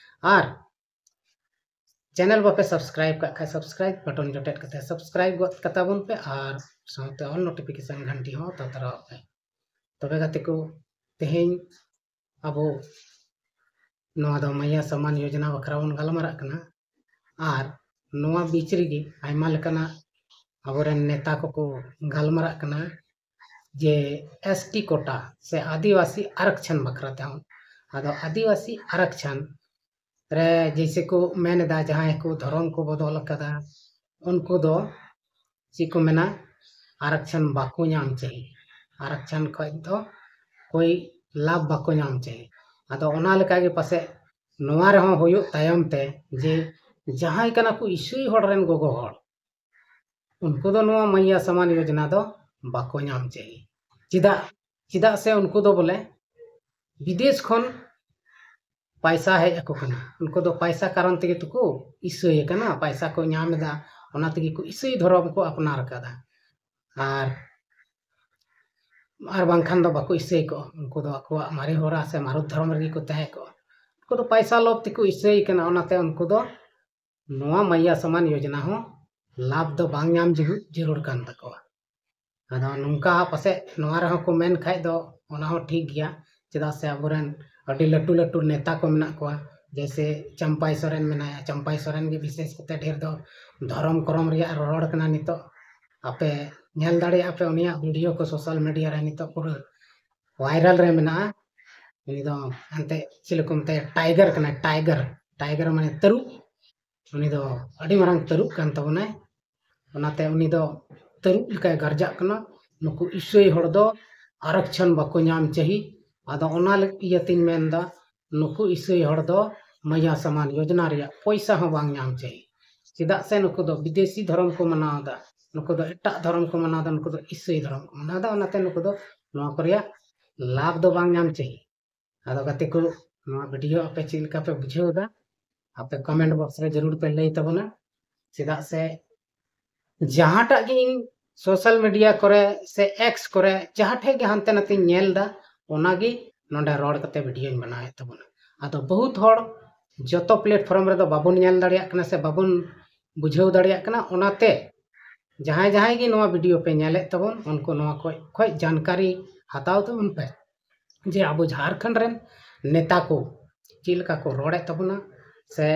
ᱟᱨ ᱪᱮᱱᱮᱞ ᱵᱟᱯᱮ ᱥᱟᱵᱥᱠᱨᱟᱭᱤᱵ ᱠᱟᱜ ᱠᱷᱟᱡ ᱥᱟᱵᱥᱠᱨᱟᱭᱤᱵ ᱵᱟᱴᱚᱱ ᱡᱚᱴᱮᱫ ᱠᱟᱛᱮ ᱥᱟᱵᱥᱠᱨᱟᱭᱤᱵ ᱜᱚᱫ ᱠᱟᱛᱟ ᱵᱚᱱ ᱯᱮ ᱟᱨ ᱥᱟᱶᱛᱮ ᱚᱞ ᱱᱳᱴᱤᱯᱷᱤᱠᱮᱥᱚᱱ ᱜᱷᱟᱱᱴᱤ ᱦᱚᱸ ᱛᱚᱛᱨᱟᱣᱟᱜ ᱯᱮ᱾ ᱛᱚᱵᱮ ᱜᱟᱛᱮ ᱠᱚ, ᱛᱮᱦᱮᱧ ᱟᱵᱚ ᱱᱚᱣᱟ ᱫᱚ ᱢᱟᱭᱭᱟ ᱥᱟᱢᱟᱱ ᱭᱳᱡᱚᱱᱟ ᱵᱟᱠᱷᱨᱟ ᱵᱚᱱ ᱜᱟᱞᱢᱟᱨᱟᱜ ᱠᱟᱱᱟ᱾ ᱟᱨ ᱱᱚᱣᱟ ᱵᱤᱪ ᱨᱮᱜᱮ ᱟᱭᱢᱟ ᱞᱮᱠᱟᱱᱟᱜ ᱟᱵᱚᱨᱮᱱ ᱱᱮᱛᱟ ᱠᱚᱠᱚ ᱜᱟᱞᱢᱟᱨᱟᱜ ᱠᱟᱱᱟ ᱡᱮ ᱮᱥ ᱴᱤ ᱠᱳᱴᱟ ᱥᱮ ᱟᱹᱫᱤᱵᱟᱹᱥᱤ ᱟᱨᱚᱠᱪᱷᱚᱱ ᱵᱟᱠᱷᱨᱟ ᱛᱮᱦᱚᱸ᱾ ᱟᱫᱚ ᱟᱹᱫᱤᱵᱟᱹᱥᱤ ᱟᱨᱚᱠᱪᱷᱚᱱ ᱨᱮ ᱡᱮᱭᱥᱮ ᱠᱚ ᱢᱮᱱ ᱮᱫᱟ, ᱡᱟᱦᱟᱸᱭ ᱠᱚ ᱫᱷᱚᱨᱚᱢ ᱠᱚ ᱵᱚᱫᱚᱞ ᱟᱠᱟᱫᱟ, ᱩᱱᱠᱩ ᱫᱚ ᱪᱮᱫ ᱠᱚ ᱢᱮᱱᱟ, ᱟᱨᱚᱠᱪᱷᱚᱱ ᱵᱟᱠᱚ ᱧᱟᱢ ᱪᱟᱹᱦᱤ, ᱟᱨᱚᱠᱪᱷᱚᱱ ᱠᱷᱚᱡ ᱫᱚ ᱠᱳᱭ ᱞᱟᱵᱷ ᱵᱟᱠᱚ ᱧᱟᱢ ᱪᱟᱹᱦᱤ᱾ ᱟᱫᱚ ᱚᱱᱟ ᱞᱮᱠᱟᱜᱮ ᱯᱟᱥᱮᱡ ᱱᱚᱣᱟ ᱨᱮᱦᱚᱸ ᱦᱩᱭᱩᱜ ᱛᱟᱭᱚᱢ ᱛᱮ ᱡᱮ ᱡᱟᱦᱟᱸᱭ ᱠᱟᱱᱟ ᱠᱚ ᱤᱥᱩᱭ ᱦᱚᱲ ᱨᱮᱱ ᱜᱚᱜᱚ ᱦᱚᱲ, ᱩᱱᱠᱩ ᱫᱚ ᱱᱚᱣᱟ ᱢᱟᱭᱭᱟ ᱥᱟᱢᱟᱱ ᱭᱳᱡᱽᱱᱟ ᱫᱚ ᱵᱟᱠᱚ ᱧᱟᱢ ᱪᱟᱹᱦᱤ᱾ ᱪᱮᱫᱟᱜ? ᱪᱮᱫᱟᱜ ᱥᱮ ᱩᱱᱠᱩ ᱫᱚ ᱵᱚᱞᱮ ᱵᱤᱫᱮᱥ ᱠᱷᱚᱱ ᱯᱟᱭᱥᱟ ᱦᱮᱡ ᱟᱠᱚ ᱠᱟᱱᱟ᱾ ᱩᱱᱠᱩ ᱫᱚ ᱯᱟᱭᱥᱟ ᱠᱟᱨᱚᱱ ᱛᱮᱜᱮ ᱛᱚᱠᱚ ᱤᱥᱟᱹᱭ ᱟᱠᱟᱱᱟ, ᱯᱟᱭᱥᱟ ᱠᱚ ᱧᱟᱢ ᱮᱫᱟ, ᱚᱱᱟ ᱛᱮᱜᱮ ᱠᱚ ᱤᱥᱟᱹᱭ ᱫᱷᱚᱨᱚᱢ ᱠᱚ ᱟᱯᱱᱟᱨ ᱟᱠᱟᱫᱟ᱾ ᱟᱨ ᱟᱨ ᱵᱟᱝᱠᱷᱟᱱ ᱫᱚ ᱵᱟᱠᱚ ᱤᱥᱟᱹᱭ ᱠᱚᱜᱼᱟ᱾ ᱩᱱᱠᱩ ᱫᱚ ᱟᱠᱚᱣᱟᱜ ᱢᱟᱨᱮ ᱦᱚᱨᱟ ᱥᱮ ᱢᱟᱨᱚᱛ ᱫᱷᱚᱨᱚᱢ ᱨᱮᱜᱮ ᱠᱚ ᱛᱟᱦᱮᱸ ᱠᱚᱜᱼᱟ᱾ ᱩᱱᱠᱩ ᱫᱚ ᱯᱟᱭᱥᱟ ᱞᱳᱵᱷ ᱛᱮᱠᱚ ᱤᱥᱟᱹᱭ ᱠᱟᱱᱟ, ᱚᱱᱟᱛᱮ ᱩᱱᱠᱩ ᱫᱚ ᱱᱚᱣᱟ ᱢᱟᱭᱭᱟ ᱥᱟᱢᱟᱱ ᱭᱳᱡᱽᱱᱟ ᱦᱚᱸ ᱞᱟᱵᱷ ᱫᱚ ᱵᱟᱝ ᱧᱟᱢ ᱡᱟᱹᱨᱩ- ᱡᱟᱹᱨᱩᱲ ᱠᱟᱱ ᱛᱟᱠᱚᱣᱟ᱾ ᱟᱫᱚ ᱱᱚᱝᱠᱟ ᱯᱟᱥᱮᱡ ᱱᱚᱣᱟ ᱨᱮᱦᱚᱸ ᱠᱚ ᱢᱮᱱ ᱠᱷᱟᱡ ᱫᱚ ᱚᱱᱟ ᱦᱚᱸ ᱴᱷᱤᱠ ᱜᱮᱭᱟ, ᱪᱮᱫᱟᱜ ᱥᱮ ᱟᱵᱚᱨᱮᱱ ᱟᱹᱰᱤ ᱞᱟᱹᱴᱩ ᱞᱟᱹᱴᱩ ᱱᱮᱛᱟ ᱠᱚ ᱢᱮᱱᱟᱜ ᱠᱚᱣᱟ, ᱡᱮᱭᱥᱮ ᱪᱟᱢᱯᱟᱭ ᱥᱚᱨᱮᱱ ᱢᱮᱱᱟᱭᱟ᱾ ᱪᱟᱢᱯᱟᱭ ᱥᱚᱨᱮᱱ ᱜᱮ ᱵᱤᱥᱮᱥ ᱠᱟᱛᱮ ᱰᱷᱮᱨ ᱫᱚ ᱫᱷᱚᱨᱚᱢ ᱠᱚᱨᱚᱢ ᱨᱮᱭᱟᱜ ᱨᱚᱲ ᱠᱟᱱᱟ᱾ ᱱᱤᱛᱚᱜ ᱟᱯᱮ ᱧᱮᱞ ᱫᱟᱲᱮᱭᱟᱜᱼᱟ ᱯᱮ, ᱩᱱᱤᱭᱟᱜ ᱵᱷᱤᱰᱤᱭᱳ ᱠᱚ ᱥᱳᱥᱟᱞ ᱢᱤᱰᱤᱭᱟ ᱨᱮ ᱱᱤᱛᱚᱜ ᱯᱩᱨᱟᱹ ᱵᱷᱟᱭᱨᱟᱞ ᱨᱮ ᱢᱮᱱᱟᱜᱼᱟ᱾ ᱩᱱᱤ ᱫᱚ ᱮᱱᱛᱮ ᱪᱮᱫ ᱠᱚ ᱢᱮᱛᱟᱭᱟ, ᱴᱟᱭᱜᱟᱨ ᱠᱟᱱᱟᱭ, ᱴᱟᱭᱜᱟᱨ, ᱴᱟᱭᱜᱟᱨ ᱢᱟᱱᱮ ᱛᱟᱹᱨᱩᱵ᱾ ᱩᱱᱤ ᱫᱚ ᱟᱹᱰᱤ ᱢᱟᱨᱟᱝ ᱛᱟᱹᱨᱩᱵ ᱠᱟᱱ ᱛᱟᱵᱚᱱᱟᱭ, ᱚᱱᱟᱛᱮ ᱩᱱᱤ ᱫᱚ ᱛᱟᱹᱨᱩᱵ ᱞᱮᱠᱟᱭ ᱜᱟᱨᱡᱟᱜ ᱠᱟᱱᱟ᱾ ᱱᱩᱠᱩ ᱤᱥᱟᱹᱭ ᱦᱚᱲ ᱫᱚ ᱟᱨᱚᱠᱪᱷᱚᱱ ᱵᱟᱠᱚ ᱧᱟᱢ ᱪᱟᱹᱦᱤ᱾ ᱟᱫᱚ ᱚᱱᱟ ᱞᱟᱹᱜ- ᱤᱭᱟᱹᱛᱤᱧ ᱢᱮᱱᱫᱟ, ᱱᱩᱠᱩ ᱤᱥᱟᱹᱭ ᱦᱚᱲ ᱫᱚ ᱢᱟᱭᱭᱟ ᱥᱟᱢᱟᱱ ᱭᱳᱡᱽᱱᱟ ᱨᱮᱭᱟᱜ ᱯᱚᱭᱥᱟ ᱦᱚᱸ ᱵᱟᱝ ᱧᱟᱢ ᱪᱟᱹᱦᱤ᱾ ᱪᱮᱫᱟᱜ ᱥᱮ ᱱᱩᱠᱩ ᱫᱚ ᱵᱤᱫᱮᱥᱤ ᱫᱷᱚᱨᱚᱢ ᱠᱚ ᱢᱟᱱᱟᱣ ᱮᱫᱟ, ᱱᱩᱠᱩ ᱫᱚ ᱮᱴᱟᱜ ᱫᱷᱚᱨᱚᱢ ᱠᱚ ᱢᱟᱱᱟᱣ ᱮᱫᱟ, ᱱᱩᱠᱩ ᱫᱚ ᱤᱥᱟᱹᱭ ᱫᱷᱚᱨᱚᱢ ᱠᱚ ᱢᱟᱱᱟᱣ ᱮᱫᱟ, ᱚᱱᱟᱛᱮ ᱱᱩᱠᱩ ᱫᱚ ᱱᱚᱣᱟ ᱠᱚ ᱨᱮᱭᱟᱜ ᱞᱟᱵᱷ ᱫᱚ ᱵᱟᱝ ᱧᱟᱢ ᱪᱟᱹᱦᱤ᱾ ᱟᱫᱚ ᱜᱟᱛᱮ ᱠᱚ, ᱱᱚᱣᱟ ᱵᱷᱤᱰᱤᱭᱳ ᱟᱯᱮ ᱪᱮᱫ ᱞᱮᱠᱟ ᱯᱮ ᱵᱩᱡᱷᱟᱹᱣ ᱮᱫᱟ? ᱟᱯᱮ ᱠᱚᱢᱮᱱᱴ ᱵᱚᱠᱥ ᱨᱮ ᱡᱟᱹᱨᱩᱲ ᱯᱮ ᱞᱟᱹᱭ ᱛᱟᱵᱚᱱᱟ, ᱪᱮᱫᱟᱜ ᱥᱮ ᱡᱟᱦᱟᱸᱴᱟᱜ ᱜᱮ ᱤᱧ ᱥᱳᱥᱟᱞ ᱢᱤᱰᱤᱭᱟ ᱠᱚᱨᱮ ᱥᱮ ᱮᱠᱥ ᱠᱚᱨᱮ ᱡᱟᱦᱟᱸ ᱴᱷᱮᱡ ᱜᱮ ᱦᱟᱱᱛᱮ ᱱᱟᱛᱮᱧ ᱧᱮᱞ ᱮᱫᱟ, ᱚᱱᱟᱜᱮ ᱱᱚᱰᱮ ᱨᱚᱲ ᱠᱟᱛᱮ ᱵᱷᱤᱰᱤᱭᱳᱧ ᱵᱮᱱᱟᱣᱮᱫ ᱛᱟᱵᱚᱱᱟ᱾ ᱟᱫᱚ ᱵᱚᱦᱩᱛ ᱦᱚᱲ ᱡᱚᱛᱚ ᱯᱞᱮᱴᱯᱷᱚᱨᱢ ᱨᱮᱫᱚ ᱵᱟᱵᱚᱱ ᱧᱮᱞ ᱫᱟᱲᱮᱭᱟᱜ ᱠᱟᱱᱟ ᱥᱮ ᱵᱟᱵᱚᱱ ᱵᱩᱡᱷᱟᱹᱣ ᱫᱟᱲᱮᱭᱟᱜ ᱠᱟᱱᱟ, ᱚᱱᱟᱛᱮ ᱡᱟᱦᱟᱸᱭ ᱡᱟᱦᱟᱸᱭ ᱜᱮ ᱱᱚᱣᱟ ᱵᱷᱤᱰᱤᱭᱳ ᱯᱮ ᱧᱮᱞᱮᱫ ᱛᱟᱵᱚᱱ, ᱩᱱᱠᱩ ᱱᱚᱣᱟ ᱠᱷᱚᱡ ᱠᱷᱚᱡ ᱡᱟᱱᱠᱟᱨᱤ ᱦᱟᱛᱟᱣ ᱛᱟᱵᱚᱱ ᱯᱮ ᱡᱮ ᱟᱵᱚ ᱡᱷᱟᱲᱠᱷᱚᱸᱰ ᱨᱮᱱ ᱱᱮᱛᱟ ᱠᱚ ᱪᱮᱫ ᱞᱮᱠᱟ ᱠᱚ ᱨᱚᱲᱮᱫ ᱛᱟᱵᱚᱱᱟ ᱥᱮ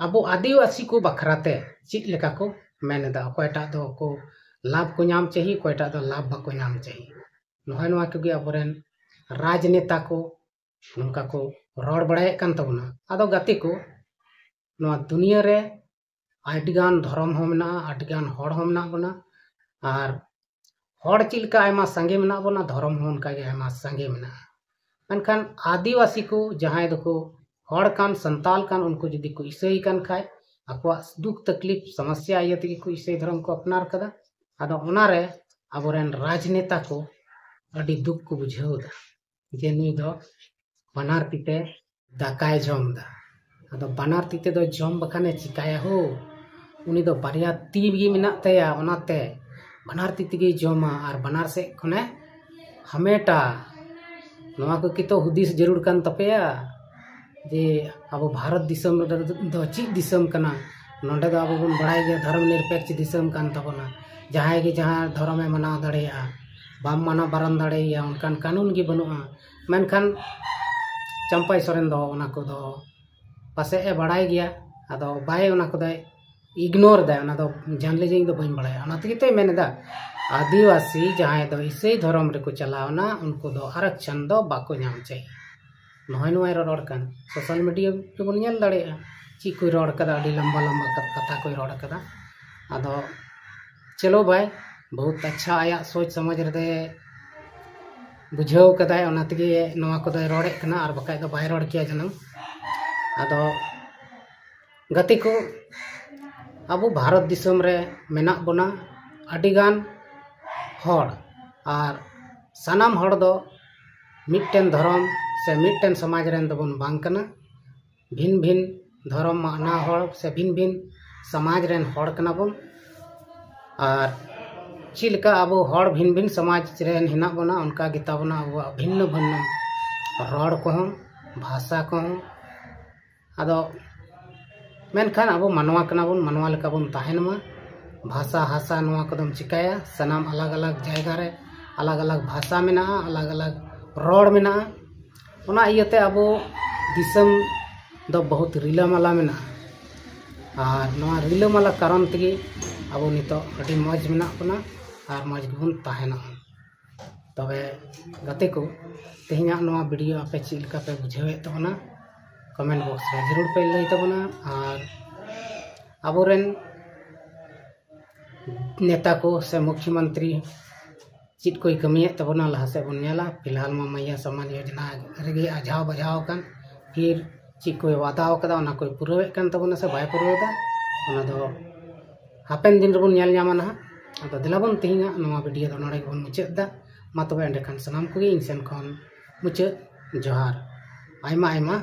ᱟᱵᱚ ᱟᱹᱫᱤᱵᱟᱹᱥᱤ ᱠᱚ ᱵᱟᱠᱷᱨᱟ ᱛᱮ ᱪᱮᱫ ᱞᱮᱠᱟ ᱠᱚ ᱢᱮᱱ ᱮᱫᱟ, ᱚᱠᱚᱭᱴᱟᱜ ᱫᱚ ᱠᱚ ᱞᱟᱵᱷ ᱠᱚ ᱧᱟᱢ ᱪᱟᱹᱦᱤ, ᱚᱠᱚᱭᱴᱟᱜ ᱫᱚ ᱞᱟᱵᱷ ᱵᱟᱠᱚ ᱧᱟᱢ ᱪᱟᱹᱦᱤ᱾ ᱱᱚᱜᱼᱚᱭ ᱱᱚᱣᱟ ᱠᱚᱜᱮ ᱟᱵᱚᱨᱮᱱ ᱨᱟᱡᱽᱱᱮᱛᱟ ᱠᱚ ᱱᱚᱝᱠᱟ ᱠᱚ ᱨᱚᱲ ᱵᱟᱲᱟᱭᱮᱫ ᱠᱟᱱ ᱛᱟᱵᱚᱱᱟ᱾ ᱟᱫᱚ ᱜᱟᱛᱮ ᱠᱚ, ᱱᱚᱣᱟ ᱫᱩᱱᱤᱭᱟᱹ ᱨᱮ ᱟᱹᱰᱤᱜᱟᱱ ᱫᱷᱚᱨᱚᱢ ᱦᱚᱸ ᱢᱮᱱᱟᱜᱼᱟ, ᱟᱹᱰᱤᱜᱟᱱ ᱦᱚᱲ ᱦᱚᱸ ᱢᱮᱱᱟᱜ ᱵᱚᱱᱟ, ᱟᱨ ᱦᱚᱲ ᱪᱮᱫ ᱞᱮᱠᱟ ᱟᱭᱢᱟ ᱥᱟᱸᱜᱮ ᱢᱮᱱᱟᱜ ᱵᱚᱱᱟ, ᱫᱷᱚᱨᱚᱢ ᱦᱚᱸ ᱚᱱᱠᱟᱜᱮ ᱟᱭᱢᱟ ᱥᱟᱸᱜᱮ ᱢᱮᱱᱟᱜᱼᱟ᱾ ᱢᱮᱱᱠᱷᱟᱱ ᱟᱹᱫᱤᱵᱟᱹᱥᱤ ᱠᱚ ᱡᱟᱦᱟᱸᱭ ᱫᱚᱠᱚ ᱦᱚᱲ ᱠᱟᱱ, ᱥᱟᱱᱛᱟᱞ ᱠᱟᱱ, ᱩᱱᱠᱩ ᱡᱩᱫᱤ ᱠᱚ ᱤᱥᱟᱹᱭ ᱠᱟᱱ ᱠᱷᱟᱡ, ᱟᱠᱚᱣᱟᱜ ᱫᱩᱠ ᱛᱟᱠᱞᱤᱯ ᱥᱚᱢᱚᱥᱭᱟ ᱤᱭᱟᱹ ᱛᱮᱜᱮ ᱠᱚ ᱤᱥᱟᱹᱭ ᱫᱷᱚᱨᱚᱢ ᱠᱚ ᱟᱯᱱᱟᱨ ᱠᱟᱫᱟ᱾ ᱟᱫᱚ ᱚᱱᱟᱨᱮ ᱟᱵᱚᱨᱮᱱ ᱨᱟᱡᱽᱱᱮᱛᱟ ᱠᱚ ᱟᱹᱰᱤ ᱫᱩᱠ ᱠᱚ ᱵᱩᱡᱷᱟᱹᱣ ᱮᱫᱟ ᱡᱮ ᱱᱩᱭ ᱫᱚ ᱵᱟᱱᱟᱨ ᱛᱤ ᱛᱮ ᱫᱟᱠᱟᱭ ᱡᱚᱢ ᱮᱫᱟ᱾ ᱟᱫᱚ ᱵᱟᱱᱟᱨ ᱛᱤ ᱛᱮᱫᱚ ᱡᱚᱢ ᱵᱟᱠᱷᱟᱱᱮ ᱪᱤᱠᱟᱹᱭᱟ ᱦᱳ? ᱩᱱᱤ ᱫᱚ ᱵᱟᱨᱭᱟ ᱛᱤ ᱜᱮ ᱢᱮᱱᱟᱜ ᱛᱟᱭᱟ, ᱚᱱᱟᱛᱮ ᱵᱟᱱᱟᱨ ᱛᱤ ᱛᱮᱜᱮᱭ ᱡᱚᱢᱟ ᱟᱨ ᱵᱟᱱᱟᱨ ᱥᱮᱫ ᱠᱷᱚᱱᱮ ᱦᱟᱢᱮᱴᱟ᱾ ᱱᱚᱣᱟ ᱠᱚ ᱠᱤ ᱛᱚ ᱦᱩᱫᱤᱥ ᱡᱟᱹᱨᱩᱲ ᱠᱟᱱ ᱛᱟᱯᱮᱭᱟ ᱡᱮ ᱟᱵᱚ ᱵᱷᱟᱨᱚᱛ ᱫᱤᱥᱚᱢ ᱨᱮᱫᱚ ᱪᱮᱫ ᱫᱤᱥᱚᱢ ᱠᱟᱱᱟ? ᱱᱚᱰᱮ ᱫᱚ ᱟᱵᱚ ᱵᱚᱱ ᱵᱟᱲᱟᱭ ᱜᱮᱭᱟ ᱫᱷᱚᱨᱚᱢ ᱱᱤᱨᱯᱮᱠᱷ ᱫᱤᱥᱚᱢ ᱠᱟᱱ ᱛᱟᱵᱚᱱᱟ᱾ ᱡᱟᱦᱟᱸᱭ ᱜᱮ ᱡᱟᱦᱟᱸ ᱫᱷᱚᱨᱚᱢᱮ ᱢᱟᱱᱟᱣ ᱫᱟᱲᱮᱭᱟᱜᱼᱟ, ᱵᱟᱢ ᱢᱟᱱᱟᱣ ᱵᱟᱨᱚᱱ ᱫᱟᱲᱮᱭᱟᱭᱟ, ᱚᱱᱠᱟᱱ ᱠᱟᱹᱱᱩᱱ ᱜᱮ ᱵᱟᱹᱱᱩᱜᱼᱟ᱾ ᱢᱮᱱᱠᱷᱟᱱ ᱪᱟᱢᱯᱟᱭ ᱥᱚᱨᱮᱱ ᱫᱚ ᱚᱱᱟ ᱠᱚᱫᱚ ᱯᱟᱥᱮᱡ ᱮ ᱵᱟᱲᱟᱭ ᱜᱮᱭᱟ, ᱟᱫᱚ ᱵᱟᱭ, ᱚᱱᱟ ᱠᱚᱫᱚᱭ ᱤᱜᱱᱳᱨ ᱮᱫᱟ, ᱚᱱᱟ ᱫᱚ ᱡᱟᱱᱞᱮ ᱡᱮ ᱤᱧ ᱫᱚ ᱵᱟᱹᱧ ᱵᱟᱲᱟᱭᱟ᱾ ᱚᱱᱟ ᱛᱮᱜᱮ ᱛᱚᱭ ᱢᱮᱱ ᱮᱫᱟ, ᱟᱹᱫᱤᱵᱟᱹᱥᱤ ᱡᱟᱦᱟᱸᱭ ᱫᱚ ᱤᱥᱟᱹᱭ ᱫᱷᱚᱨᱚᱢ ᱨᱮᱠᱚ ᱪᱟᱞᱟᱣᱱᱟ, ᱩᱱᱠᱩ ᱫᱚ ᱟᱨᱚᱠᱪᱷᱚᱱ ᱫᱚ ᱵᱟᱠᱚ ᱧᱟᱢ ᱪᱟᱹᱦᱤ᱾ ᱱᱚᱜᱼᱚᱭ ᱱᱚᱣᱟᱭ ᱨᱚᱨᱚᱲ ᱠᱟᱱ, ᱥᱳᱥᱟᱞ ᱢᱤᱰᱤᱭᱟ ᱨᱮᱵᱚᱱ ᱧᱮᱞ ᱫᱟᱲᱮᱭᱟᱜᱼᱟ ᱪᱮᱫ ᱠᱚᱭ ᱨᱚᱲ ᱠᱟᱫᱟ, ᱟᱹᱰᱤ ᱞᱟᱢᱵᱟ ᱞᱟᱢᱵᱟ ᱠᱟᱛ-, ᱠᱟᱛᱷᱟ ᱠᱚᱭ ᱨᱚᱲ ᱠᱟᱫᱟ᱾ ᱟᱫᱚ ᱪᱚᱞᱚ ᱵᱷᱟᱭ, ᱵᱚᱦᱩᱛ ᱟᱪᱪᱷᱟ, ᱟᱭᱟᱜ ᱥᱳᱪ ᱥᱚᱢᱟᱡᱽ ᱨᱮᱫᱚ ᱵᱩᱡᱷᱟᱹᱣ ᱠᱟᱫᱟᱭ, ᱚᱱᱟ ᱛᱮᱜᱮ ᱱᱚᱣᱟ ᱠᱚᱫᱚᱭ ᱨᱚᱲᱮᱫ ᱠᱟᱱᱟ, ᱟᱨ ᱵᱟᱠᱷᱟᱡ ᱫᱚ ᱵᱟᱭ ᱨᱚᱲ ᱠᱮᱭᱟ ᱡᱟᱹᱱᱤᱡ᱾ ᱟᱫᱚ ᱜᱟᱛᱮ ᱠᱚ, ᱟᱵᱚ ᱵᱷᱟᱨᱚᱛ ᱫᱤᱥᱚᱢ ᱨᱮ ᱢᱮᱱᱟᱜ ᱵᱚᱱᱟ ᱟᱹᱰᱤᱜᱟᱱ ᱦᱚᱲ, ᱟᱨ ᱥᱟᱱᱟᱢ ᱦᱚᱲ ᱫᱚ ᱢᱤᱫᱴᱮᱱ ᱫᱷᱚᱨᱚᱢ ᱥᱮ ᱢᱤᱫᱴᱮᱱ ᱥᱚᱢᱟᱡᱽ ᱨᱮᱱ ᱫᱚᱵᱚᱱ ᱵᱟᱝ ᱠᱟᱱᱟ᱾ ᱵᱷᱤᱱ ᱵᱷᱤᱱ ᱫᱷᱚᱨᱚᱢ ᱢᱟᱱᱟᱣ ᱦᱚᱲ ᱥᱮ ᱵᱷᱤᱱ ᱵᱷᱤᱱ ᱥᱚᱢᱟᱡᱽ ᱨᱮᱱ ᱦᱚᱲ ᱠᱟᱱᱟ ᱵᱚᱱ᱾ ᱟᱨ ᱪᱮᱫ ᱞᱮᱠᱟ ᱟᱵᱚ ᱦᱚᱲ ᱵᱷᱤᱱ ᱵᱷᱤᱱ ᱥᱚᱢᱟᱡᱽ ᱨᱮᱱ ᱦᱮᱱᱟᱜ ᱵᱚᱱᱟ, ᱚᱱᱠᱟ ᱜᱮᱛᱟ ᱵᱚᱱᱟ ᱟᱵᱚᱣᱟᱜ ᱵᱷᱤᱱᱱᱚ ᱵᱷᱤᱱᱱᱚ ᱨᱚᱲ ᱠᱚᱦᱚᱸ, ᱵᱷᱟᱥᱟ ᱠᱚᱦᱚᱸ᱾ ᱟᱫᱚ ᱢᱮᱱᱠᱷᱟᱱ ᱟᱵᱚ ᱢᱟᱱᱣᱟ ᱠᱟᱱᱟ ᱵᱚᱱ, ᱢᱟᱱᱣᱟ ᱞᱮᱠᱟ ᱵᱚᱱ ᱛᱟᱦᱮᱱ ᱢᱟ᱾ ᱵᱷᱟᱥᱟ, ᱦᱟᱥᱟ, ᱱᱚᱣᱟ ᱠᱚᱫᱚᱢ ᱪᱤᱠᱟᱹᱭᱟ? ᱥᱟᱱᱟᱢ ᱟᱞᱟᱜᱽ ᱟᱞᱟᱜᱽ ᱡᱟᱭᱜᱟ ᱨᱮ ᱟᱞᱟᱜᱽ ᱟᱞᱟᱜᱽ ᱵᱷᱟᱥᱟ ᱢᱮᱱᱟᱜᱼᱟ, ᱟᱞᱟᱜᱽ ᱟᱞᱟᱜᱽ ᱨᱚᱲ ᱢᱮᱱᱟᱜᱼᱟ᱾ ᱚᱱᱟ ᱤᱭᱟᱹᱛᱮ ᱟᱵᱚ ᱫᱤᱥᱚᱢ ᱫᱚ ᱵᱚᱦᱩᱛ ᱨᱤᱞᱟᱹᱢᱟᱞᱟ ᱢᱮᱱᱟᱜᱼᱟ᱾ ᱟᱨ ᱱᱚᱣᱟ ᱨᱤᱞᱟᱹᱢᱟᱞᱟ ᱠᱟᱨᱚᱱ ᱛᱮᱜᱮ ᱟᱵᱚ ᱱᱤᱛᱚᱜ ᱟᱹᱰᱤ ᱢᱚᱡᱽ ᱢᱮᱱᱟᱜ ᱵᱚᱱᱟ ᱟᱨ ᱢᱚᱡᱽ ᱜᱮᱵᱚᱱ ᱛᱟᱦᱮᱱᱟ᱾ ᱛᱚᱵᱮ ᱜᱟᱛᱮ ᱠᱚ, ᱛᱮᱦᱮᱧᱟᱜ ᱱᱚᱣᱟ ᱵᱷᱤᱰᱤᱭᱳ ᱟᱯᱮ ᱪᱮᱫ ᱞᱮᱠᱟ ᱯᱮ ᱵᱩᱡᱷᱟᱹᱣᱮᱫ ᱛᱟᱵᱚᱱᱟ, ᱠᱚᱢᱮᱱᱴ ᱵᱚᱠᱥ ᱨᱮ ᱡᱟᱹᱨᱩᱲ ᱯᱮ ᱞᱟᱹᱭ ᱛᱟᱵᱚᱱᱟ᱾ ᱟᱨ ᱟᱵᱚᱨᱮᱱ ᱱᱮᱛᱟ ᱠᱚ ᱥᱮ ᱢᱩᱠᱷᱭᱚᱢᱚᱱᱛᱨᱤ ᱪᱮᱫ ᱠᱚᱭ ᱠᱟᱹᱢᱤᱭᱮᱫ ᱛᱟᱵᱚᱱᱟ, ᱞᱟᱦᱟ ᱥᱮᱫ ᱵᱚᱱ ᱧᱮᱞᱟ᱾ ᱯᱷᱤᱞᱦᱟᱞ ᱢᱟ ᱢᱟᱭᱭᱟ ᱥᱟᱢᱟᱱ ᱭᱳᱡᱽᱱᱟ ᱨᱮᱜᱮ ᱟᱡᱷᱟᱣ ᱵᱟᱡᱷᱟᱣ ᱟᱠᱟᱱ, ᱯᱷᱤᱨ ᱪᱮᱫ ᱠᱚᱭ ᱣᱟᱫᱟᱣ ᱠᱟᱫᱟ, ᱚᱱᱟ ᱠᱚᱭ ᱯᱩᱨᱟᱹᱣᱮᱫ ᱠᱟᱱ ᱛᱟᱵᱚᱱᱟ ᱥᱮ ᱵᱟᱭ ᱯᱩᱨᱟᱹᱣᱮᱫᱟ, ᱚᱱᱟ ᱫᱚ ᱦᱟᱯᱮᱱ ᱫᱤᱱ ᱨᱮᱵᱚᱱ ᱧᱮᱞ ᱧᱟᱢᱟ ᱱᱟᱦᱟᱜ᱾ ᱟᱫᱚ ᱫᱮᱞᱟ ᱵᱚᱱ, ᱛᱮᱦᱮᱧᱟᱜ ᱱᱚᱣᱟ ᱵᱷᱤᱰᱤᱭᱳ ᱫᱚ ᱱᱚᱰᱮ ᱜᱮᱵᱚᱱ ᱢᱩᱪᱟᱹᱫ ᱮᱫᱟ᱾ ᱢᱟ ᱛᱚᱵᱮ ᱮᱸᱰᱮᱠᱷᱟᱱ ᱥᱟᱱᱟᱢ ᱠᱚᱜᱮ ᱤᱧ ᱥᱮᱱ ᱠᱷᱚᱱ ᱢᱩᱪᱟᱹᱫ ᱡᱚᱦᱟᱨ᱾ ᱟᱭᱢᱟ ᱟᱭᱢᱟ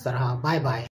ᱥᱟᱨᱦᱟᱣ᱾ ᱵᱟᱭ ᱵᱟᱭ᱾